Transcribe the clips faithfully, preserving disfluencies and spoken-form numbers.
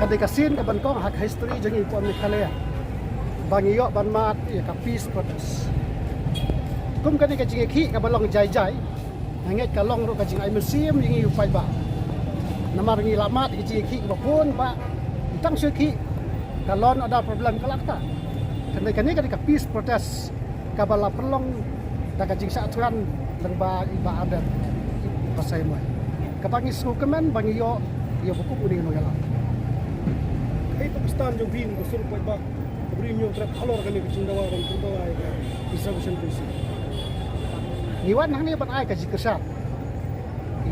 Ka dei ka sien kaba nyngkong ha ka history jong ngi hapoh Meghalaya ba ngi ïoh ban mad ïa ka peace protest. Kum kane ka jingïakhih kaba long jai jai, nga ngeit ka long ruh ka jingai mynsiem ïa ngi u paidbah. Namar ngi la mad ka jingïakhih kaba bun ba tang shu ïakhih, ka law and order problem ka la ktah. Kane, kane ka dei ka peace protest kaba la pynlong da ka jingshah thngan lyngba i Bah Ardent Basaiawmoit, kaba ngi sngewkmen ba ngi ïoh ïa u ba kum une u nongïalam. Kaei ka stand jong phi, ka sur paidbah, ka briew Hynñiewtrep halor kane ka jingdawa ban pyndawa ïa ka reservation policy? Ngi wan hangne ban ai ka jingkyrshan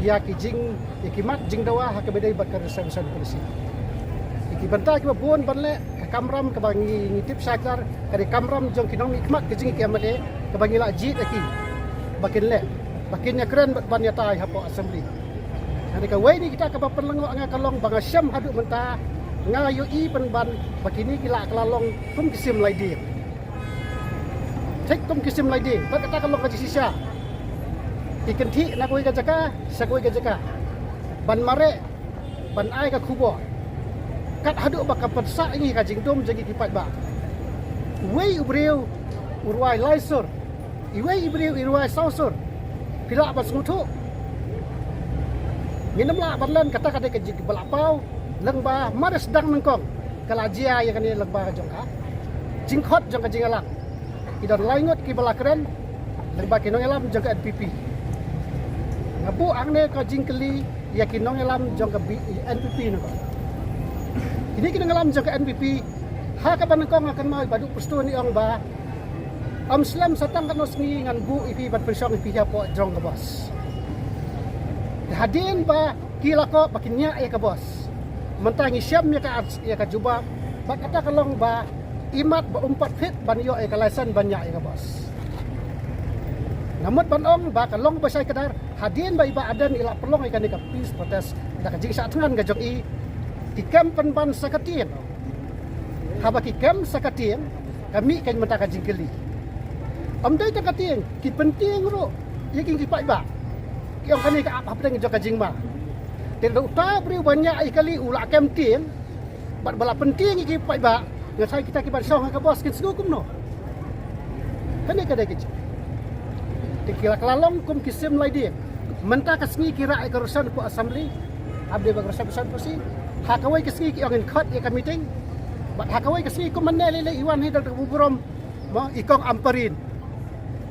ïa ki jing, ïa ki mat jingdawa ha kaba ïadei bad ka reservation policy. Ïa ki bynta kiba bun ban leh, ka kamram kaba ngi, ngi tip shai kdar ka dei kamram jong ki nongmihkhmat ka jong ngi ki M L A kaba ngi la jied ïa ki ba kin leh, ba kin ïakren bad ban ïatai hapoh Assembly. Hynrei kawei na kita kaba pynlyngngoh ïa nga ka long ba nga shem haduh mynta nga ïohi pynban ba kine ki la kylla long kum ki sim lai dieng. Thik kum ki sim lai dieng, bad kata ka long ka jingshisha. Ki kynthih na kawei ka jaka sha kawei ka jaka ban mareh, ban ai ka khubor, kat haduh ba ka pynsah ïa ngi ka jingdum jong ngi ki paidbah. Uwei u briew u rwai lai sur, iwei i briew i rwai saw sur. Phi lah ban sngewthuh. Ngin ym lah ban len, kata ka dei ka jing ba la paw lyngba mar sdang nyngkong ka la jia ïa kane lyngba ka jong ka jingkhot jong ka jingïalang. Ki don lai ngut kiba la kren lyngba ki nongïalam jong ka N P P. Nga buh hangne ka jingkylli ïa ki nongïalam jong ka B-, N P P nyngkong. Kine ki nongïalam jong ka N P P, ha kaba nyngkong nga kynmaw i Bah Duh Prestone i ong ba ym slem, sa tang katno sngi ngan buh ïa phi ban pynshong ïa phi hapoh jrong ka bos. Te hadien ba ki la koh ba kin ñiah ïa ka bos, mynta ngi shem ïa ka, ïa ka jubab, bad kata ka long ba imat ba um pat fit ban ïoh ïa ka license ban ñiah ïa ka bos. Nga mut ban ong ba ka long ba shai kdar hadien ba i Bah Ardent i la pynlong ïa kane ka peace protest da ka jingshah thngan ka jong i, ki kem pynban sa ka tieng. Haba ki kem sa ka tieng, ka mih kein mynta ka jingkylli. Ym dei tang ka tieng, ki pyntieng ruh ïa ki, ki paidbah. Ki ong kane ka ap hapdeng jong ka jingma. Te lada uta u briew ba ñiah ïa kali u la kem tieng bad ba la pyntieng ïa ki paidbah, nga sa kita kiban shong ha ka bos kin sngew kumno? Kane ka dei ka jing. Te ki la kylla long kum ki sim lai dieng. Mynta ka sngi ki rah ïa ka resolution hapoh Assembly. Haba dei ba ka resolution policy, ha kawei ka sngi ki ong ngin khot ïa ka meeting. Bad ha kawei ka sngi kum mynne lei lei i wan hi da ka burom, mo, i Kong Ampareen.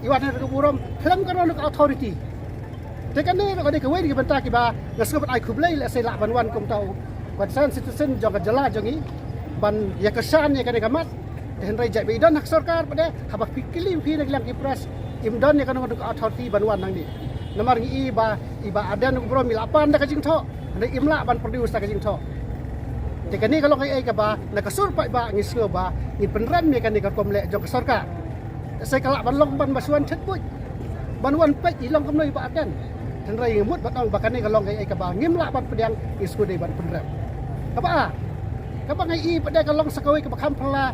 I wan hi da ka burom khlem ka rong ka authority. Te kane ruh ka dei kawei na ki bynta kiba nga sngewbha ban ai khublei lehse lah ban wan kum uta u concerned citizen jong ka jylla jong ngi ban ïakyrshan ïa kane ka mat. Te hynrei jait ba i don ha ka sorkar pat de, haba phi kylli phi na ki liang ki press, im don ïa kano kano ka authority ban wan hangne. Namar ngi i ba i Bah Ardent u burom i la pan da ka jingthoh, hynrei im lah ban produce da ka jingthoh. Te kane ka long kaei kaba na ka sur paidbah ngi sngew ba ngin pynrem ïa kane ka rukom leh jong ka sorkar. Te sa ka lah ban long ban ba shu wan chet buit ban wan peit i long kumno i Bah Ardent. Hynrei ngi mut ban ong ba kane ka long kaei kaba ngim lah ban pdiang, ngi sngewdei ban pynrem. Kaba ar, kaba nga i pat de ka long sa kawei kaba kham phylla,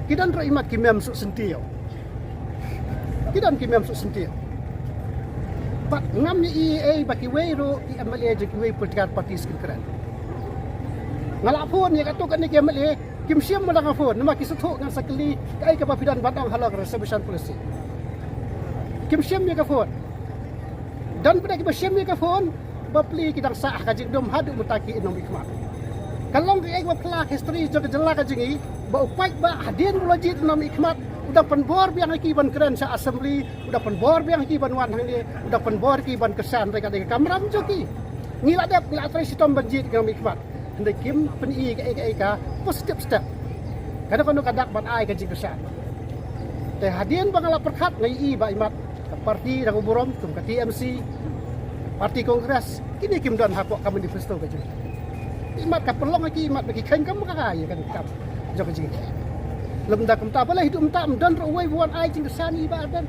ki don ruh imat ki mem suk syntiew. Ki don ki mem suk syntiew. Bad ngam ïohi ei ba kiwei ruh ki M L A jong kiwei political parties kin kren. Nga la phone ïa katto katne ki M L A, kim shym ma dang phone, namar ki sngewthuh ngan sa kylli kaei kaba phi don ban ong halor ka reservation policy. Kim shym ïa ka phone. Don pat de kiba shym ïa ka phone, bapli ki dang sah ha ka jingdum haduh mynta ki nongmihkhmat. Ka long kaei kaba phylla ha ka history jong ka jylla ka jong ngi ba u paidbah hadien ba u la jied u nongmihkhmat u dang pynbor biang ïa ki ban kren sha Assembly, u dang pynbor biang ïa ki ban wan hangne, u dang pynbor ïa ki ban kyrshan, hynrei ka dei ka kamram jong ki. Ngi la dep, ngi la trei shitom ban jied ïa ki nongmihkhmat. Hynrei kim pyni kaei kaei ka positive step, kano kano ka dak ban ai ka jingkyrshan. Te hadien ba nga la pyrkhat nga ïohi ba imat ka party da ka burom kum ka T M C, party Congress, kine kim don hapoh ka manifesto ka jong ki. Imat ka pynlong ïa ki, imat ba ki kheiñ kam ka ai ïa ka kam jong ka jingkit. Lymda kumta balei haduh mynta ym don ruh uwei ba wan ai jingkyrshan ïa i Bah Ardent.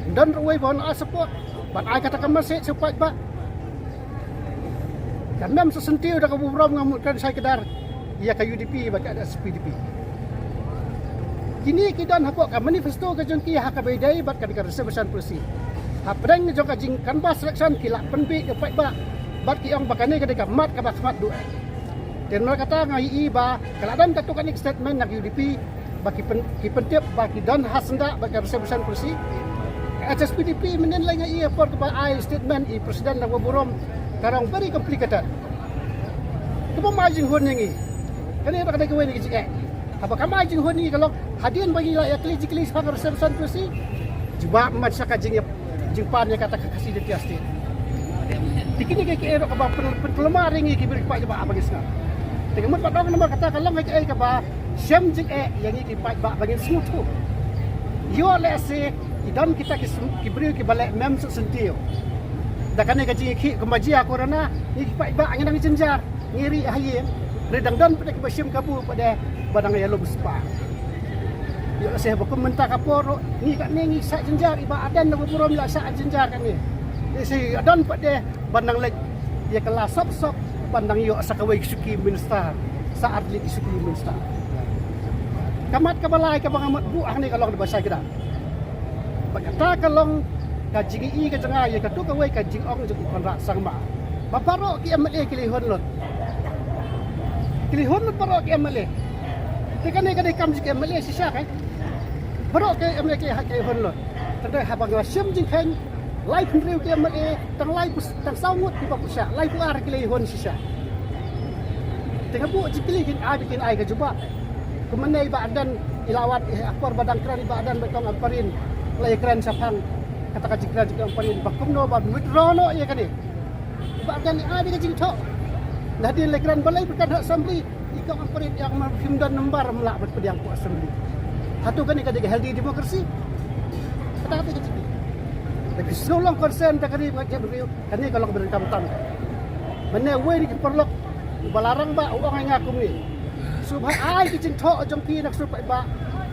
Ym don ruh uwei ba wan ai support ban ai kata ka message sha u paidbah. Ka mem suk syntiew da ka burom nga mut kren shai kdar ïa ka U D P bad ka S P D P. Kine ki don hapoh ka manifesto ka jong ki ha kaba ïadei bad ka, ka reservation policy. Hapdeng jong ka jingcanvass election ki la pynbiej ïa u paidbah bad ki ong ba kane ka dei ka mat kaba khmat duh. Te namar kata nga ïohi ba ka la don katto katne ka statement na ka U D P ba ki pyn, ki pyntip ba ki don ha syndah bad ka reservation policy. Ka H S P D P mynhynnin la nga ïohi ha por kaba ai statement i president na ka burom, ka long very complicated. Kaba ma jinghun ïa ngi. Kane ruh ka dei kawei na ki jingeh. Haba kam ai jinghun ïa ngi ka long hadien ba ngi la ïa kylli jingkylli shaphang ka reservation policy. Jubab mat sha ka jingïap jingpan ïa kata ka Khasi Jaintia State. Te kine ki, ki ruh kaba pyn, pynkulmar ïa ngi ki briew ki paidbah ba ngi sngap. Te ka mut ba dang namar kata ka long ka, eh, kaba shem jingeh ïa ngi ki paidbah ba ngin sngewthuh. Ïoh lehse i don kita ki sm, ki briew kiba leh mem suk sentiw. Da kane ka jingïakhih kumba jia corona, ngi ki paidbah ngi dang jynjar. Ngi ri ha ïing, ri dang don pat de kiba shim kabu pat de ba dang ïalum spah. Ïoh lehse ba kum mynta ka por ruh, ngi katne ngi shah jynjar, i Bah Ardent na ka burom la shah jynjar katne. Lehse don pat de ban dang leit ïa kylla sop sop ban dang ïoh sa kawei ka shuki minister, sa ar tylli ki shuki minister. Ka mat kaba lai kaba nga mut buh hangne ka long da ba shai kdar. Bad kata ka long ka jingïohi ka jong nga ïa kato kawei ka jingong jong u Conrad Sangma. Ba baroh ki M L A ki la hun lut. Ki la hun lut baroh ki M L A. Te kane ka dei kam jong ki M L A shisha kai. Baroh ki M L A ki la hun lut. Tang dei haba nga shim jingkheiñ laiphew hynriew ki M L A, tang lai phew, tang saw ngut kiba pyrshah, laiphew ar ki la hun shisha. Te nga buh jingkylli kin ai, kin ai ka jubab. Kumne i Bah Ardent i la wad, eh, ha por ba dang kren i Bah Ardent bad Kong Ampareen, la ïakren shaphang kata ka jingkren jong Kong Ampareen ba kumno ban withdraw noh ïa kane. I Bah Ardent i ai da ka jingthoh. Hadien la kren balei ba kren ha assembly, i Kong Ampareen i ong ma phim don number ym lah ban pdiang ha assembly. Hato kane ka dei ka healthy democracy? Kata ka dei ka jingkylli. Lada ki sngew long concern da ka ri bad ka jaitbynriew, kane ka long ba donkam tam. Mynne uwei na ki paralok uba la rangbah u ong ïa nga kumne. Sngewbha ai ki jingthoh jong phi na ka sur paidbah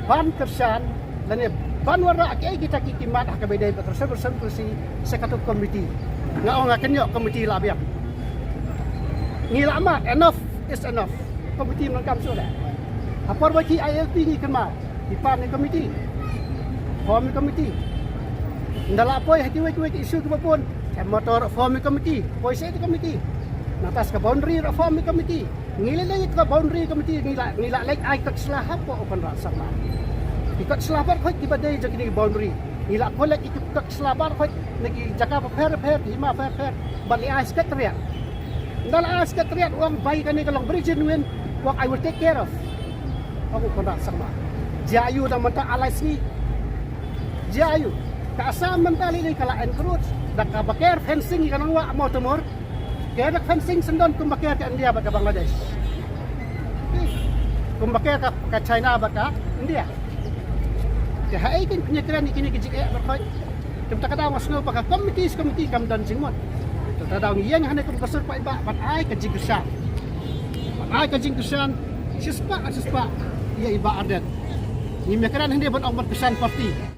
ban kyrshan lane ban wanrah kiei kita ki, ki mat ha kaba ïadei bad ka reservation policy sha kato ka committee. Nga ong nga kynnoh committee la biang. Ngi la mad, enough is enough. Committee ym donkam shuh leh. Ha por ba ki I L P ngi kynmaw. Ki pan ïa ka committee. Form ïa ka committee. Ynda la poi ha kiwei kiwei ki issue kiba bun, em motor form ïa ka committee. Poi sha ïa ka committee. Nangta sa ka boundary ruh form ïa ka committee. Ngi la leit ïa ka boundary committee, ngi la, ngi la leit ai kot sla hapoh u Conrad Sangma. Ki kot sla baroh kiba dei jong kine ki boundary. Ngi la collect ïa ki kot sla baroh na ki jaka bapher bapher, hima bapher bapher. Bad la ai secretariat. Ynda la ai secretariat u ong ba kane ka long very genuine, u ong I will take care of. Ong u Conrad Sangma. Jia aiu dang mynta ar lai sngi. Jia aiu. Ka Assam mynta lei lei ka la encroach da kaba ker fencing ïa ka nongbah Mawtamur. Ker da ka fencing syndon kumba ker ka India bad ka Bangladesh. Kumba ker ka, ka China bad ka India. Te haei kin pynïakren ïa kine ki jingeh baroh. Te mynta ka daw nga sngew ba ka committee, committee kam don jingmut. Te mynta ka daw ngi ïeng hangne kum ka sur paidbah ban ai ka jingkyrshan. Ban ai ka jingkyrshan shispah ar shispah ïa i Bah Ardent. Ngim ïakren hangne ban ong ban kyrshan party.